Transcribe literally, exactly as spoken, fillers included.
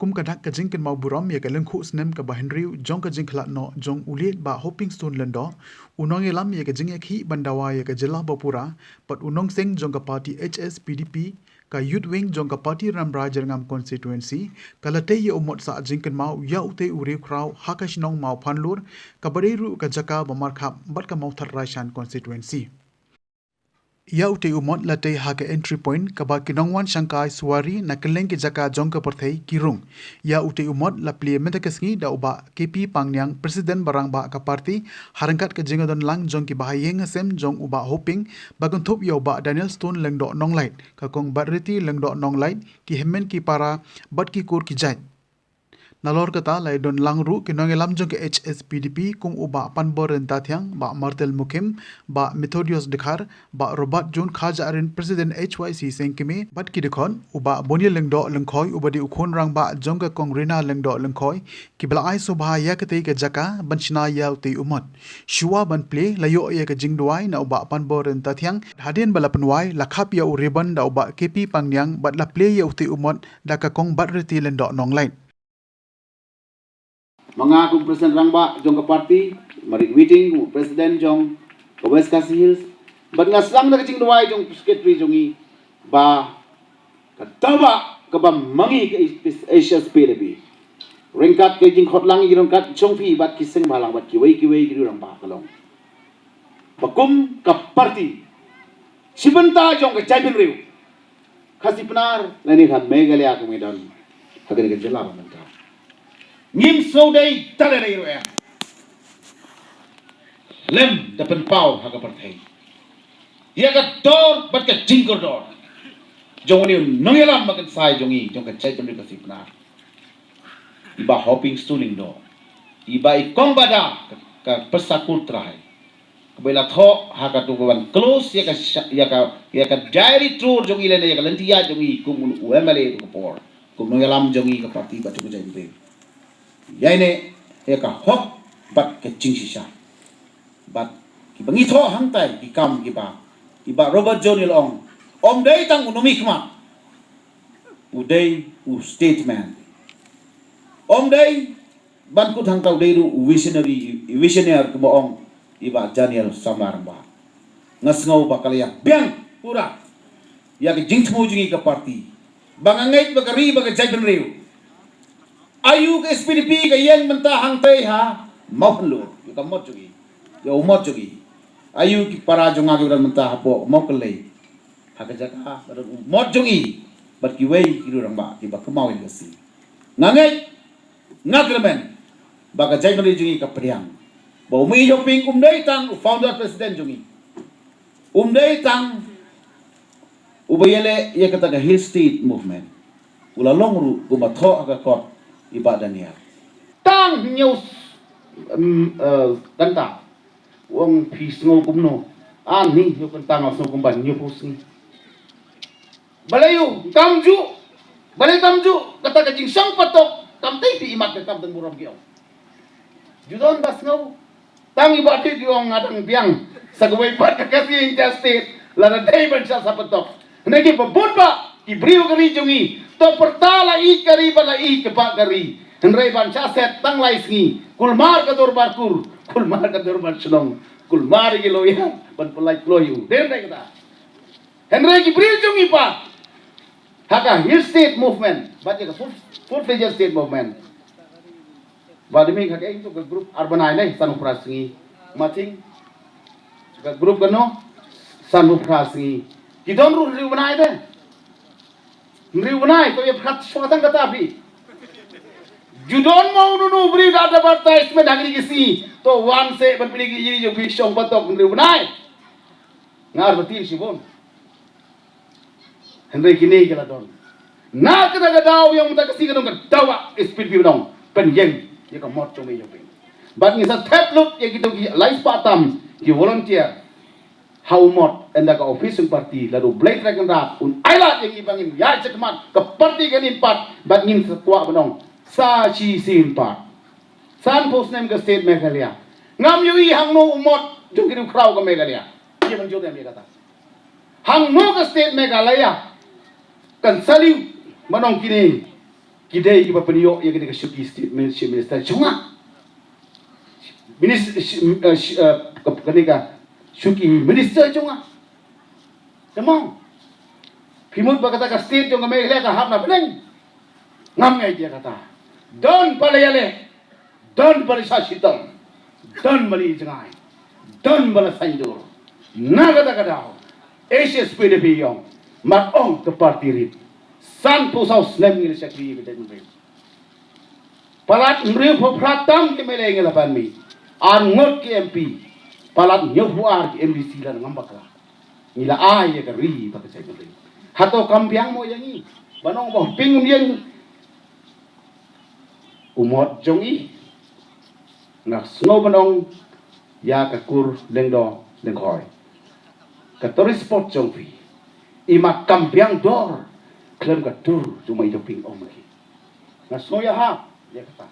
Kum ka dak ka jingkynmaw burom ïa ka lyngkhuh snem kaba hynriew jong ka jingkhlad noh jong u Lieh Bah Hoping Stone Lyngdoh, u nongïalam ïa ka jingïakhih ban dawa ïa ka jylla ba pura, bad u nongseng jong ka party H S P D P, ka Youth Wing jong ka party Rambrai Jyrngam Constituency, ka la tei ïa u mot sah jingkynmaw ïa utei u riewkhraw ha ka shnong Mawphanlur, kaba dei ruh ka jaka ba markhap bad ka Mawthadraishan Constituency. Ïa utei u mot la tei ha ka entry point kaba ki nongwan shangkai suwari na kylleng ki jaka jong ka pyrthei ki rung. Ïa utei u mot la plie mynta ka sngi da u Bah K P Pangniang, President ba rangbah ka party, ha ryngkat ka jingdon lang jong ki bahaïing hasem jong u Bah Hoping, ba kynthup ïa u Bah Daniel Stone Lyngdoh Nonglait, ka Kong Batriti Lyngdoh Nonglait, ki hynmen ki para bad ki kur ki jait. Nalor kata la ïadon lang ruh ki nongïalam jong ka H S P D P kum u Bah Panbor Ryntathiang, Bah Martel Mukhim, Bah Methodius Dkhar, Bah Robert June Kharjahrin, President H Y C Sengkmie, bad ki dkhot, u Bah Boni Lyngdoh Lyngkhoi uba dei u khun rangbah jong ka Kong Rina Lyngdoh Lyngkhoi, kiba la ai sngewbha ïa katei ka jaka ban shna ïa utei u mot. Shuwa ban plie la ïoh ïa ka jingduwai na u Bah Panbor Ryntathiang, hadien ba la pynwai la khap ïa u ribbon da u Bah K P Pangniang bad la plie ïa utei u mot da ka Kong Batriti Lyngdoh Nonglait. Ma nga kum president rangbah jong ka party, Marit Witing kum president jong ka West Khasi Hills, bad nga sdang da ka jingduwai jong u secretary jong ngi ba ka dawa kaba ma ngi ka H S P D P, ryngkat ka jingkhot lang ïa ki ryngkat jong phi bad ki seng bhalang bad kiwei kiwei ki rangbah ka long ba kum ka party, shi bynta jong ka jaitbynriew Khasi Pnar lane ha Meghalaya kumne don ha kane ka jylla ba mynta, ngim sngewdei tang lane ruh em lem da pynpaw ha ka pyrthei ïa ka dor bad ka jingkordor jong une u nongïalam ba kynsai jong ngi jong ka jaitbynriew Khasi Pnar, i Bah Hoping Stone Lyngdoh, i Bah i kong bada ka, ka pyrsa kur trai, kaba la thoh ha ka tu ban close ïa ka sha-, ïa ka, ïa ka diary tour jong i lane ïa ka lynti ïaid jong i kum u M L A ka por, kum nongïalam jong i ka party bad jong ka jaitbynriew. Ïa ine ïa ka hok bad ka jingshisha. Bad kiba ngi thoh hangtai ki kam kiba, kiba Robert June i la ong, ym dei tang u nongmihkhmat, u dei u statesman. Ym dei ban kut hangta, u dei ruh u visionary, u visionaire kumba ong i Bah Daniel Samla Rangbah. Nga sngew ba ka la ïa biang pura ïa ka jingthmu jong ngi ka party, ba nga ngeit ba ka ri bad ka jaitbynriew, aïu ka H S P D P ka ïeng mynta hangtai ha Mawphanlur ïa ka mot jong ngi, ïa u mot jong ngi. Aïu ki para jong nga kiba don mynta hapoh Mawkyllei ha ka jaka ba don u mot jong ngi bad kiwei ki rangbah kiba kynmaw ïa ka sngi. Nga ngeit, nga kyrmen ba ka jaitbynriew jong ngi ka pdiang ba u Mei Hoping um dei tang u founder president jong ngi, um dei tang uba ïaleh ïa kata ka Hill State Movement. U la long ruh kumba thoh ha ka kot i Bah Daniel. Tang hynñiew, em, eh, kynta. U ong phi sngew kumno? Ani hynñiew kynta nga sngew kumba hynñiewphew sngi. Balei u kam ju? Balei kam ju? Kata ka jingshong patok kam dei phi imat ka kam dang burom ki ong. Ju don ba sngew. Tang i Bah Tit i ong nga dang biang sa kawei pat ka Khasi Hills State, lada dei ban shah sa patok. Hynrei kiba bun bah ki briew ka ri jong ngi, to pyrta la ïeit ka ri bad la ïeit ka bah ka ri. Hynrei ban shah set tang lai sngi, kulmar ka dorbar kur, kulmar ka dorbar shnong, kulmar ki lawyer ban pynlait kloi u. Dei hynrei kata. Hynrei ki briew jong ngi pat ha ka Hill State Movement bad ïa ka full, full fledged state movement. Ba dei mi ka, ka, ka group ar bnai ne, sanphew phra sngi. Mating ka group kano, sanphew phra sngi. Ki don ruh hynriew bnai te. Hynriew bnai, to ïa pyrkhat shwa tang kata phi. Ju don mo uno uno u briew da advertisement ha kine ki sngi. To wan seh ban pynlong ki ïing jong phi shong patok hynriew bnai. Nga artatien shibun. Hynrei kine ki la don. Na kata ka daw ïa mynta ka sngi ka don ka daw ba H S P D P ba dang pynïeng ïa ka mot jong me jong phi. Bad ngin sa thep lut ïa kito ki lai spah tam ki volunteer ha u mot ynda ka office jong party, lada U Blei Trai Kynrad un ailad ïa ngi ba ngin ïaid shakhmat, ka party kan im pat bad ngin sa kwah ban ong sa shisien pat. Sanphew snem ka state Meghalaya ngam ïohi hangno u mot jong ki riewkhraw ka Meghalaya. Ïa ban jur ïa kata. Hangno ka state Meghalaya kan salute ban ong kine ki dei kiba pynïoh ïa kane ka shuki state min-, chief minister jong nga. Minis-, shi-, eh, shi-, eh, ka, kane ka shuki minister jong nga. Te mo, phi mut ba kata ka state jong ka Meghalaya ka hap na bneng? Ngam ngai ïa kata. Don ba la ïaleh, don ba la sah shitom, don ba la ïa jngai, don ba la saiñdur. Na kata ka daw, H S P D P ïong, mat ong ka party rit. Sanphew saw snem ngi la shakri ïa ka jaitbynriew. Palat hynriewphew phra tam ki M L A ngi la ban mih, ar ngut ki M P, palat hynñiewphew ar ki M D C la ngam bakla. Ngi la ai ïa ka ri bad ka jaitbynriew. Hato kam biang mo ïa ngi ban ong ba pynïeng u mot jong i? Nga sngew ban ong ïa ka kur Lyngdoh Lyngkhoi, ka tourist spot jong phi, i ma kam biang dor khlem ka tur jong ma i jong phi, ong ma ki. Nga sngew ïa ha ïa kata.